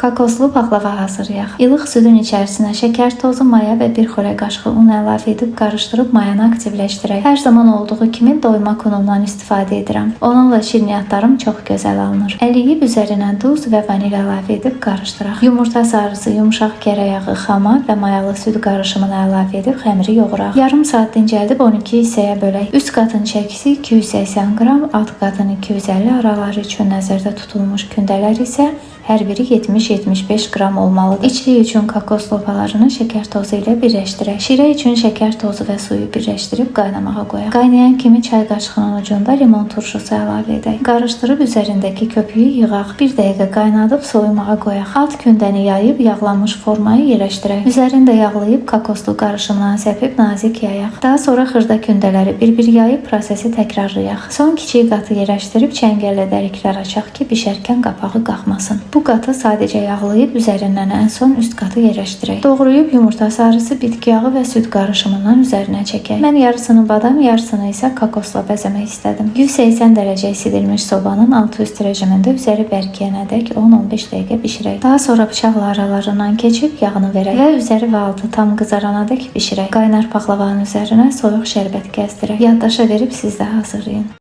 Kokoslu paxlava hazırlayaq. İlıq südün içərisinə şəkər tozu, maya və bir xörək qaşığı un əlavə edib qarışdırıb mayanı aktivləşdirək. Hər zaman olduğu kimi doymaq unundan istifadə edirəm. Onunla şirniyyatlarım çox gözəl alınır. Əliyib üzərinə duz və vanil əlavə edib qarışdıraq. Yumurta sarısı, yumşaq kərə yağı, xama və mayalı süd qarışımını əlavə edib xəmiri yoğuraq. Yarım saat dincəldib 12 hissəyə bölək. Üst qatın çəkisi 280 qram, alt qatın 250, araları üçün nəzərdə tutulmuş kündələr isə hər biri 70-75 qram olmalıdır. İçlik üçün kokos lopalarını şəkər tozu ilə birləşdirək. Şirə üçün şəkər tozu və suyu birləşdirib qaynamağa qoyaq. Qaynayan kimi çay qaşığının ucunda limon turşusu əlavə edək. Qarışdırıb üzərindəki köpüyü yığaq. Bir dəqiqə qaynadıb soyumağa qoyaq. Alt kündəni yayıb yağlanmış formaya yerləşdirək. Üzərini də yağlayıb kokoslu qarışımdan səpib nazik yayaq. Daha sonra xırda kündələri bir-bir yayıb prosesi təkrarlayaq. Son kiçik qatı yerləşdirib çəngəllə dəliklər açaq ki, bişərkən qapağı qalxmasın. Bu qatı sadəcə yağlayıb üzərindən ən son üst qatı yerləşdirək. Doğrayıb yumurta sarısı, bitki yağı və süd qarışımından üzərinə çəkək. Mən yarısını badam, yarısını isə kokosla bəzəmək istədim. 180 dərəcə isidilmiş sobanın alt-üst rejimində üzəri bərkiyənədək 10-15 dəqiqə bişirək. Daha sonra bıçaqla aralarından keçib yağını verək və üzəri və altı tam qızaranadək bişirək. Qaynar paxlavanın üzərinə soyuq şərbət gəzdirək. Yaddaşa verib siz də hazırlayın.